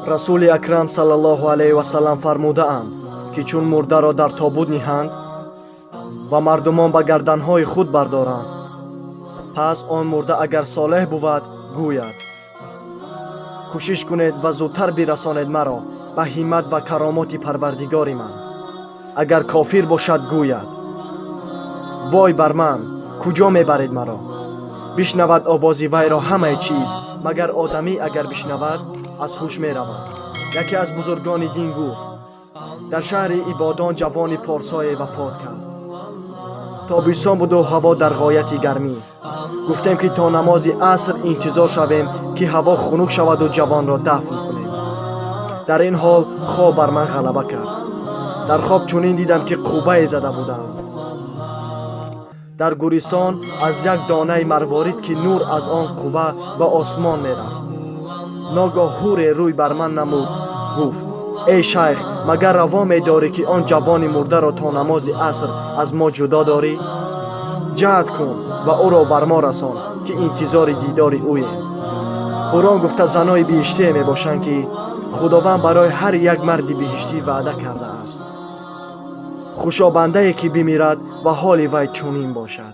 Расули Акрам саллаллоҳу алайҳи васаллам фармудаанд, ки чун мурдаро дар тобут ниҳанд ва мардумон ба гарданҳои худ бардоранд, пас он мурда агар солеҳ бувад, гӯяд: кӯшиш кунед ва зудтар бирасонед маро ба ҳиммат ва каромоти Парвардигори ман. Агар кофир бошад, гӯяд: вой бар ман, куҷо мебаред маро? Бишнавад овози вайро ҳамаи чиз, магар одамӣ агар бишнавад, аз ҳуш меравад. Яке аз бузургони дин гуфт: дар шаҳри Ибодон ҷавони порсое вафот кард. Тобистон буду ҳаво дар ғояти гармӣ. Гуфтем, ки то намози аср интизор шавем, ки ҳаво хунук шаваду ҷавонро дафн кунем. Дар ин ҳол хоб бар ман ғалаба кард. Дар хоб чунин дидам, ки қуббае зада будам. Дар гӯристон аз як донаи марворид, ки нур аз он қубба ба осмон мерафт. Ногоҳ ҳуре рӯй бар ман намуд, гуфт: эй шайх, магар раво медорӣ, ки он ҷавони мурдаро то намози аср аз мо ҷудо дорӣ? Ҷаҳд кун ва ӯро бар мо расон, ки интизори дидори ӯем. Ҳурон гуфта занои биҳиштие мебошанд, ки Худованд барои ҳар як марди биҳиштӣ ваъда кардааст. Хушобандае, ки бимирад ва ҳоли вай чунин бошад.